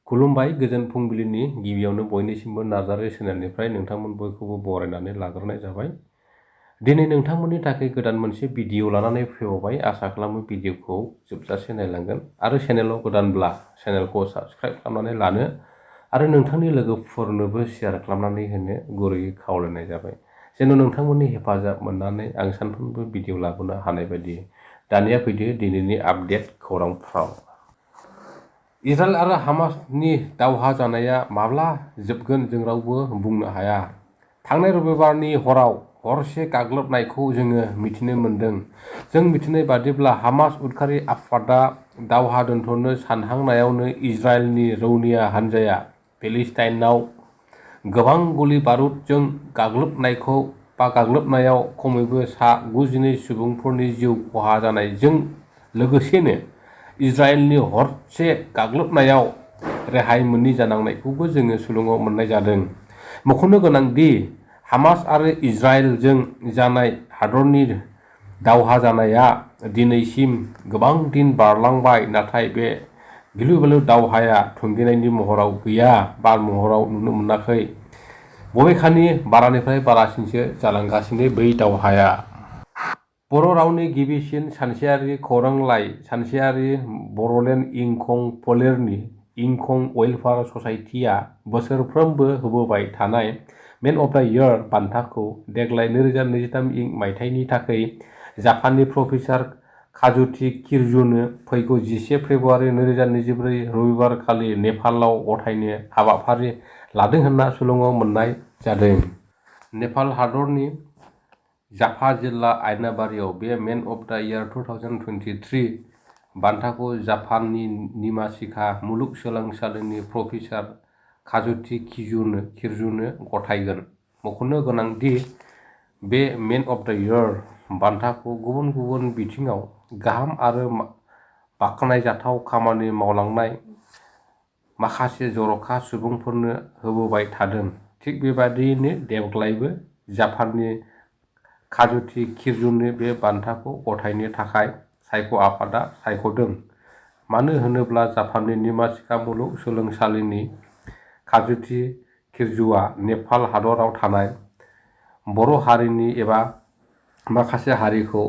खुलुमबाय गोजोन फुंबिलिनि गिबियावनो बयनिसिमबो नार्जारी चेनेलनिफ्राय नोंथांमोन बयखौबो बरायनानै लाग्रोनाय जाबाय। दिनै नोंथांमोननि थाखाय गोदान मोनसे भिडिअ लानानै फैबावबाय। आसा खालामो भिडिअखौ जोबजासे नायलांगोन आरो चेनेलाव गोदानब्ला चेनेलखौ साबस्क्राइब खालामनानै लानो आरो नोंथांनि लोगोफोरनोबो शेयार खालामनानै होनो गुरैयै खावलायनाय जाबाय। जेन' नोंथांमोननि हेफाजाब मोननानै आं सानफ्रोमबो भिडिअ लाबोनो हानाय बायदि। दानिया फैदो दिनैनि आपडेट खौरांफ्राव। इजराइल आरो हामासनि दावहा जानाया माब्ला जोबगोन जों रावबो बुंनो हाया। थांनाय रबिबारनि हराव हरसे गाग्लोबनायखौ जोङो मिथिनो मोन्दों। जों मिथिनाय बादिब्ला हामास उदखारि आफादा दावहा दोनथ'नो सानहांनायावनो इजराइलनि रौनिया हान्जाया पेलेस्टाइनाव गोबां गुलि बारुदजों गाग्लोबनायाव खमैबो सा 92 सुबुंफोरनि जिउ खहा जानायजों लोगोसेनो इजराइलनि हरसे गाग्लोबनायाव रेहाय मोनि जानांनायखौबो जोङो सुलुङाव मोननाय जादों। मख'नो गोनांदि हामास आरो इजराइलजों जानाय हादरनि दावहा जानाया दिनैसिम गोबां दिन बारलांबाय, नाथाय बे गिलु-बालु दावहाया थुंगेनायनि महराव गैया बा महराव नुनो मोनाखै। बबेखानि बारानिफ्राय बारासिनसो जालांगासिनो बै दावहाया। बर' रावनि गिबिसिन सानसेयारि खौरांलाइ सानसेयारि बर'लेण्ड इंखं फोलेरनि इंखं वेलफेयार ससाइटिआ बोसोरफ्रोमबो होबोबाय थानाय मेन अफ दा इयार बान्थाखौ देग्लाय 2023 मायथाइनि थाखाय जापाननि प्रफेसार काजुति किर्जुनो फैगौ 11 फेब्रुवारि 2024 रबिबारखालि नेपालाव गथायनो हाबाफारि लादों होनना सुलुङाव मोननाय जादों। नेपाल हादरनि जाफा जिल्ला आयनाबारियाव बे मेन अफ दा इयार 2023 बान्थाखौ जापाननि निमाशिका मुलुगसोलोंसालिनि प्रफेसार काजुति किर्जुनो गथायगोन। मख'नो गोनांदि बे मेन अफ दा इयार बान्थाखौ गुबुन गुबुन बिथिङाव गाहाम आरो बाख्नायजाथाव खामानि मावलांनाय माखासे जर'खा सुबुंफोरनो होबोबाय थादों। थिग बेबादियैनो देग्लायबो जापाननि काजुति किर्जुनो बे बान्थाखौ गथायनो थाखाय आफादा सायख'दों। मानो होनोब्ला जापाननि निमाशिका मुलुग सोलोंसालिनि काजुति किर्जुआ नेपाल हादराव थानाय बर' हारिनि एबा माखासे हारिखौ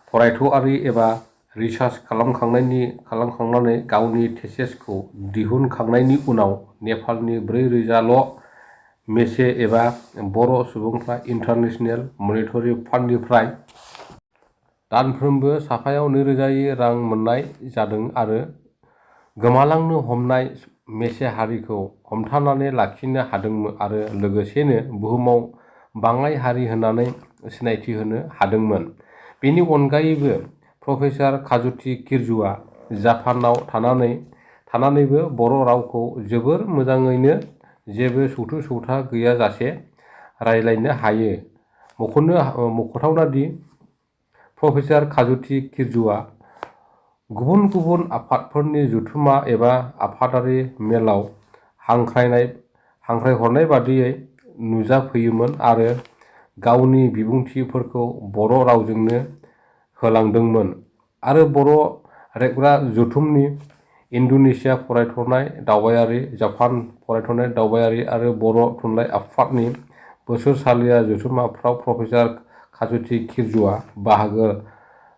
फरायथ'आरि एबा रिसार्च खालामखांनानै गावनि थेसिसखौ दिहुनखांनायनि उनाव नेपालनि 4,000ल' मेसे एबा बर' सुबुंफ्रा इन्टारनेशनेल मनिटरि फान्डनिफ्राय दानफ्रोमबो साफायाव 2,000 रां मोननाय जादों आरो गोमालांनो हमनाय मेसे हारिखौ हमथानानै लाखिनो हादोंमोन आरो लोगोसेनो बुहुमाव बाङाइ हारि होननानै सिनायथि होनो हादोंमोन। बेनि अनगायैबो प्रफेसार काजुति किर्जुआ जापानाव थानानैबो बर' रावखौ जोबोर मोजाङैनो जेबो सौथु-सौथा गैयाजासे रायज्लायनो हायो। मख'थावनादि प्रफेसार काजुति किर्जुआ गुबुन गुबुन आफादफोरनि जथुम्मा एबा आफादारि मेलाव हांख्रायहरनाय बादियै नुजाफैयोमोन आरो गावनि बिबुंथिफोरखौ बर' रावजोंनो होलांदोंमोन आरो बर' रेबग्रा जथुमनि इन्ड'नेसिया फरायसंनाय दावबायारि, जापान फरायसंनाय दावबायारि आरो बर' थुनलाइ आफादनि बोसोरसालिया जथुम्माफ्राव प्रफेसार काजुति किर्जुआ बाहागो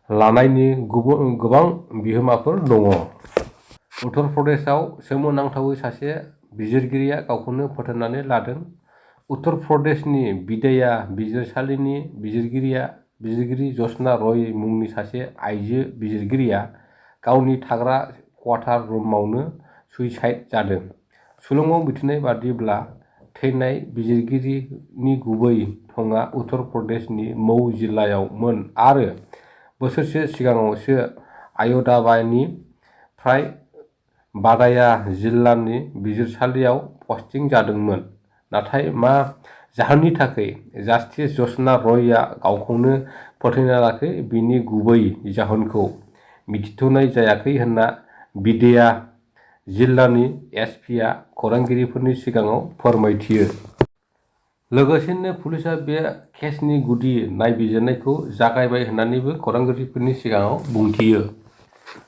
लानायनि गोबां बिहोमाफोर दङ। उत्तर प्रदेशआव सोमोनांथावै सासे बिजिरगिरिया गावखौनो फोथारनानै लादों। उत्तर प्रदेशनि बिद्या बिजिरसालिनि बिजिरगिरि जशना रय मुंनि सासे आइजो बिजिरगिरिया गावनि थाग्रा क्वार्टार रुमावनो सुइसाइड जादों। सुलुङाव मिथिनाय बादिब्ला थैनाय बिजिरगिरिनि गुबै थंआ उत्तर प्रदेशनि मऊ जिल्लायाव मोन आरो बोसोरसे सिगाङावसो अय'ध्यानिफ्राय बादाया जिल्लानि बिजिरसालियाव पस्टिं जादोंमोन। नाथाय मा जाहोननि थाखाय जास्टिस जशना रयआ गावखौनो फोथैना लाखै बिनि गुबै जाहोनखौ मिथिथ'नाय जायाखै होनना बिद्या जिल्लानि एसपिआ खौरांगिरिफोरनि सिगाङाव फोरमायथियो। लोगोसेनो पुलिसआ बे केसनि गुदि नायबिजिरनायखौ जागायबाय होननानैबो खौरांगिरिफोरनि सिगाङाव बुंथियो।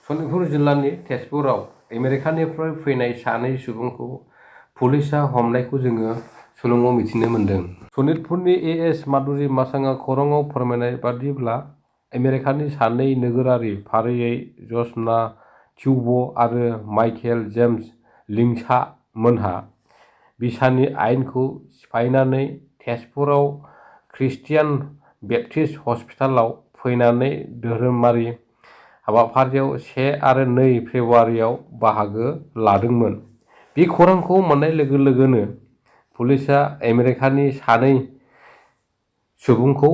सनितपुर जिल्लानि तेजपुराव आमेरिकानिफ्राय फैनाय सानै सुबुंखौ पुलिसा हमनायखौ जोङो सुलुङाव मिथिनो मोन्दों। सनितपुरनि एएस माधुरि मासाङा खौराङाव फोरमायनाय बादिब्ला आमेरिकानि सानै नोगोरारि फारियै जसना टिउब आरो माइकेल जेम्स लिंचा मोनहा बिसानि आयेनखौ सिफायनानै तेजपुराव ख्रिस्टियान बेप्टिस्ट हस्पिटालाव फैनानै धोरोमारि हाबाफारियाव 1 आरो 2 फेब्रुवारियाव बाहागो लादोंमोन। बे खौरांखौ मोननाय लोगो लोगोनो पुलिसा आमेरिकानि सानै सुबुंखौ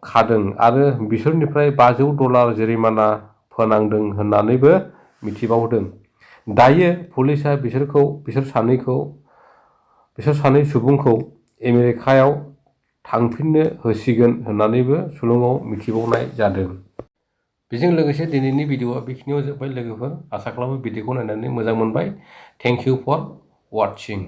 खादों आरो बिसोरनिफ्राय $500 जुरिमाना फोनांदों होननानैबो मिथिबावदों। दायो पुलिसा बिसोर सानै सुबुंखौ आमेरिकायाव थांफिननो होसिगोन होननानैबो सुलुङाव मिथिबावनाय जादों। बेजों लोगोसे दिनैनि भिडिअआ बेखिनियाव जोब्बाय लोगोफोर। आसा खालामो भिडिअखौ नायनानै मोजां मोनबाय। Thank you for वाचिं।